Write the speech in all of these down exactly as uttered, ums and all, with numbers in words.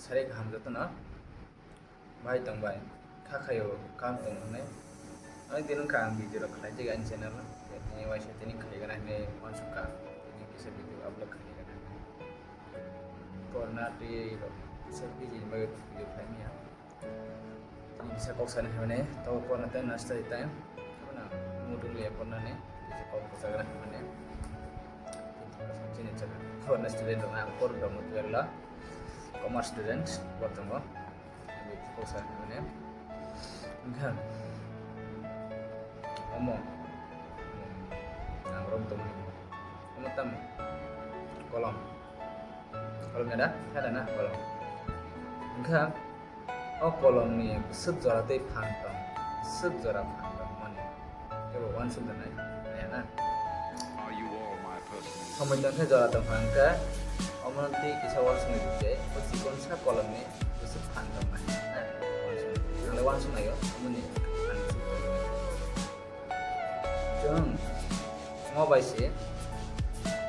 Sari kaham jotono. Bai tong bai. Kha khayo, kaham tong hwnwi. Ani din wngkha ang video rok khlai jagwi ani channel o. Tini waisa tini khlai gana hwnwi uansukha. Tini kisa video upload khlai gana hwnwi. Corona twi rok kisa busy ni bagwi video khlai manya. Tini kisa kok sana hwnwi. Tabo corona tei nasta di time. Tabo na mood wng liya corona ni. Kisa kok kok sana hwnwi. Chini chakha. Corona student rok na ang corona mo twelve la. Commerce student, bortongo. Kosa, mane, wngkha. Omo. Ang rom tongmani. Omo tam. Kolom. Kolom ya da? Ada na kolom. Wngkha. O kolomni bwswk jora tei phan tong. Bwswk jora phan tong mani. Kebo uansuk da nai, nai na. Are you all my personal? Somoi tong khe jora tong phang khe, omo twi kisa uansuk ni rwjai, o chikon sa kolom ni bwswk phan tong nai, na? Uansuk ni. Ang le uansuk nai o, omo ni phan bwswk tong nai. Chwng mo bai se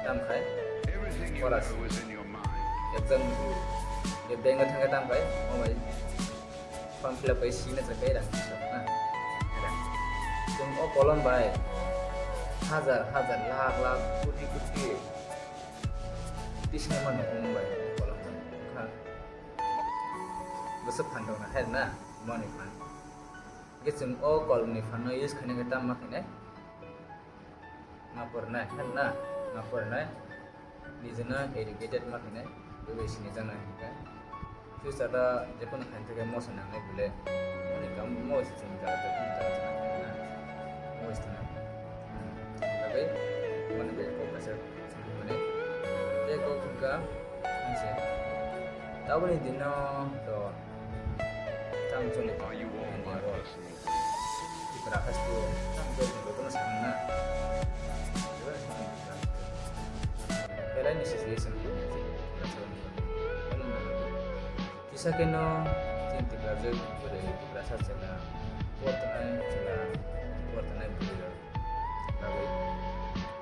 tam khai, Everything you Boras. Know is in your mind. Exam, je bank o thang khe tam khai, mo bai. Form fill up kai sina sa kai rang kisa na. Chwng o kolom bai hajar hajar, lakh lakh, koti koti tisna mano kolom bai, kolom bai. Kha. Bwswk phan tong na hai na, moni phan. Hwnkhe chwng o kolomni phanno use khaina khe tamo ma khainai? Ma pornai, na, ma pornai. Nijino educated ma khainai, bebei sini jana hinkhe. Future o jephano khaina thangkhe moso nangnai bole. Ani kam moso chwng jaga jaga jaga jaga na. Moso tongna. Hmm. Bagwi, mani bai kok kaisa chwng mani. Tei kok wngkha, nangse. Taboni dino to, tamo choli. Are you all my personal? Tipra haste tamo choli, bono samna. Belai ni situation. Kisa khe no chini Tiprajwk bwrwi Tiprasa chwla, portanai chwla, portanai bwrwi rok bagwi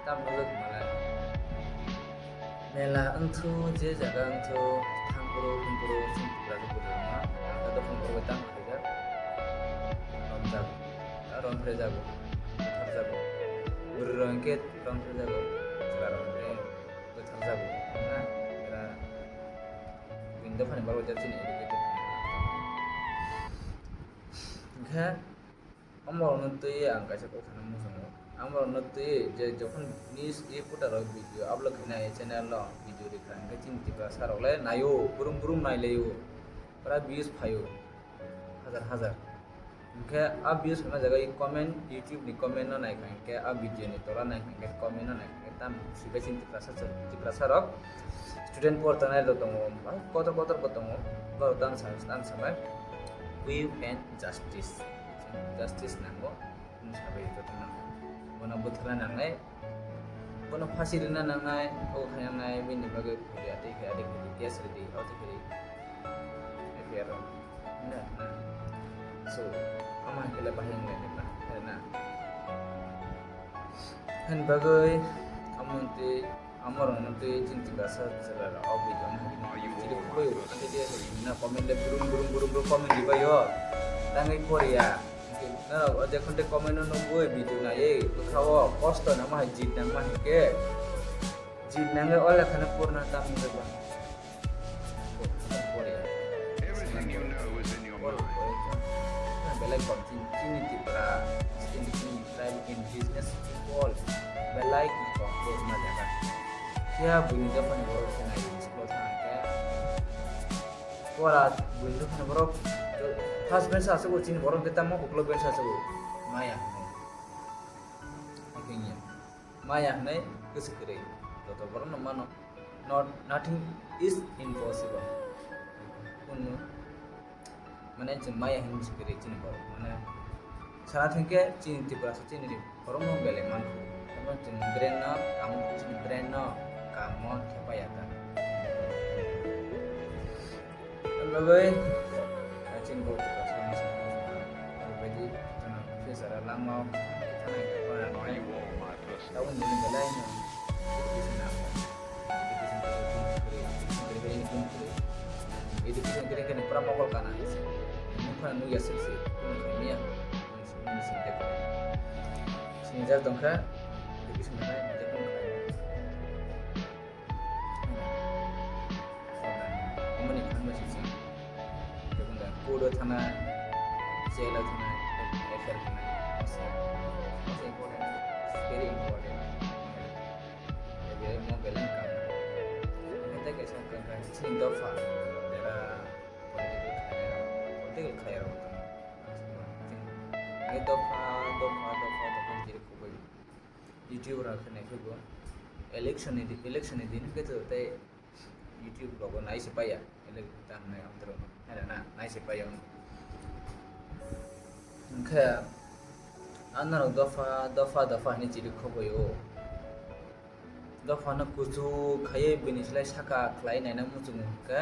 tam nugwi malai. Mela wngthu, je jaga wngthu, thangphuru hwnphuru chini Tiprajwk bwrwi rokno ang khe dophani borok bai tamo khaijak, romjak, romphre jago, butharjago, bwrwi rok hwnkhe romphre jago, chwla rok hwnkhe butharjago, na, era. Buini dophani borok jat chini educated. Hwnkhe omorokno twiwi ang kaisa kok sana muchungo. Amorokno twiwi je jokhon news reporter rok video upload khaina channel o video rikha, hwnkhe chini Tiprasa rok le naio, brum brum nailaio, pura views phaio. Hajar hajar. Hwnkhe a views hwnma jaga i comment, YouTube ni comment no naikha hwnkhe, a video ni tola naikha hwnkhe, comment no naikha hwnkhe, tam sibai chini Tiprasa, Tiprasa rok student portanai rok tongo, kotor kotor bo tongo, borok tang sa, tang samai, "We want justice." Justice nango, sabai joto nango. Bono butharna nangnai, bono phasi rwna nangnai, o khainangnai, bini bagwi phulia tei khe adi khe case rwdi, o tei khe F I R o. Na, na. So, ama hai khe le bahai wng lai nai ba, na. Hani bagwi, amo tei, amorokno tei chini Tiprasa chwla rok o video no hai khe chini khuloi o. Ante dia na comment le brum, brum, brum, brum comment ribai o. Tangwi poriya. Norok o jekhon tei comment no nugwi video naiwi bwkha o kosto nangma hai jit nangma hai khe. Jit nangwi o lekha no purna tamni rwba. Everything you know is in your mind. Belai kok chini, chini Tripura, chini, chini tribe, indigenous people, belai kok ma jaga. Kya buini dophani borok khe nai school thang khe. Pora buini dophani borok first bench aswk chini borok khe tamo ukulok bench aswk maya. Hakhe wngya. Maya hwnwi kwchwk kwrwi joto borokno mano. Not, nothing is impossible. Kunu, mane, chwng maya hwnwi kwchwk kwrwi chini borok. Mane, sana thangkhe chini Tiprasa chini borokno belai mankho. Tamo chwng brain no, tamo chini brain no kamo thepaya ta. Bagwi, chini borok Tiprasa ni sakno, obaidi jotono future o langmao thanai khe. Tabuk nini belai no education nango. Education khe bumung kwrwi, education khe bini bumung kwrwi. Education khe khe pura mokol kana. Nung phano nukya sik sik, kunu khaimya. Nung sing, nung sing khe. Sinijak tongkha, education khe kunu khaimya. Omoni khanma sisi. Jemon da court o thana, jail o thana, F I R khana, most important, very important. Ebe mo belai kam. Ete kaisa kam ka chini dopha, jera political khairok, political khairok. Ni dopha, dopha, dopha, dopha, jiri kubui. YouTube rok khe naikhe bo election ni di, election ni din khe to tei YouTube rogo nai se paiya, ele tam nai amtro no, hele na, nai se paiya. Hwnkhe ano rok dopha, dopha, dopha hinwi chiri khoboi o. Dopha no kuchuk khaiwi bini slai saka khlai naina muchungo hwnkhe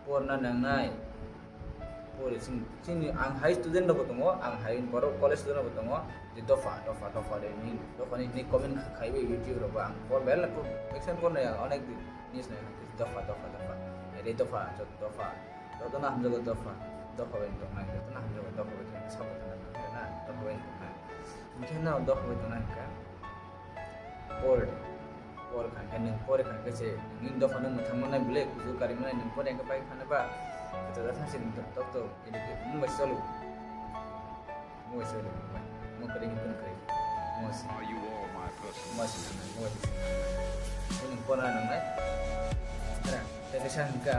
porna nangnai. Pori chini, chini ang hai student rok bo tongo, ang hai borok college student rok bo tongo, je dopha, dopha, dopha de ni, dopha ni, ni comment khaiwi YouTube rok bo ang por bel ko action por nai ang onek din news nai dopha, dopha, dopha, ere dopha, jot dopha, joto no hamjago dopha, dopha bai tongnai, joto no hamjago dopha bai tongnai, sabo tongnai, na dopha bai tongnai, hwnkhe no dopha bai tongnai hwnkhe. Por, por kha khe nwng, por kha khe se nwng dopha no mwthang mannai bwle, kuchuk kari mannai nwng por khe pai phano ba. Kachajak thang se nwng tok tok, ini khe nwng bai cholo. Nwng bai cholo, nwng bai. Nwng kwrwi khe nwng kwrwi. Nwng se. Nwng se, nwng bai se. Nwng por na nwng nai. Tei kaisa hwnkha,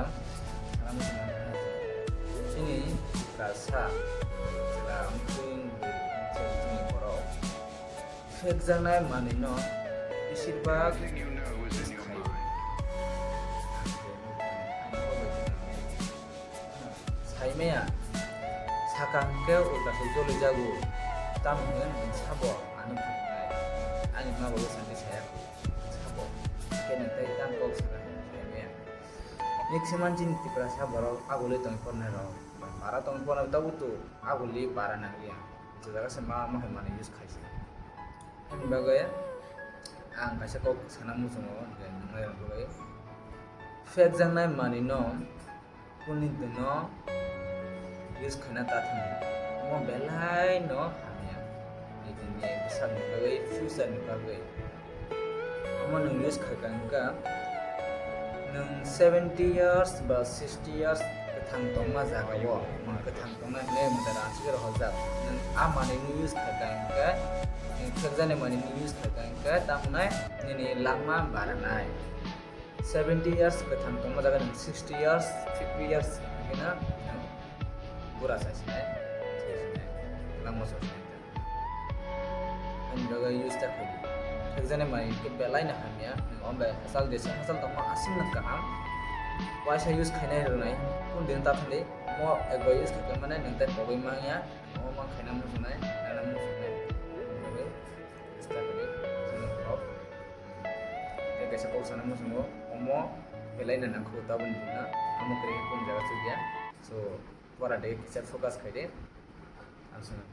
chini Tiprasa, chwla wngkhe chini borok. Phekjaknai manwino beshirbak saimaya, saka hwnkhe ulta se jolijago, tamo hwnwi nwng sabo ano phunuknai, ani ma babu santi saya sabo, khe nwng tei tang kok saka saimaya. Maximum chini Tiprasa borok agulwi tongwi pornai rok, para tongwi pornai tabuk to agulwi para nangliya. Jesa jaga se ma, ma hai manwi use khaisi. Ani bagwi ang kaisa kok sana muchungo je nwngnai rok bagwi. Phekjaknai manwino kuni dino use khaina ta thani. Omo belai no hamya. Nijini bwsakni bagwi, future ni bagwi. Omo nwng use khaikha hwnkha, nwng seventy years ba sixty years kwthang tongma jagao, nwng kwthang tongnai hinwi mwtai rang sikhe rohorjak. Nwng a manwino use khaikha hwnkhe, nwng phekjaknai manwino use khaikha hwnkhe, tamo nai nini langma baranai. Seventy years kwthang tongma jaga nwng sixty years, fifty years hwnkhe na bura sasinai, sasinai, langma sasinai. Ani bagwi use ta khaidi. Phekjaknai manwi khe belai no hamya. Nwng omo bai hachal desa hachal tongma aswk no kaham. Waisa use khainai rwnai. Kun din ta thangdi. Mo ekbar use khaikha mane nwng tei pogwi mangya. Omo mang khaina muchungnai, nana muchungnai. Ani bagwi use ta khaidi. Tei kaisa kok sana muchungo. Omo belai no nangkho tabukni dinno. Amo kwrwi kun jaga chukya. So, pora de kisa focus khaidi. Ang sana.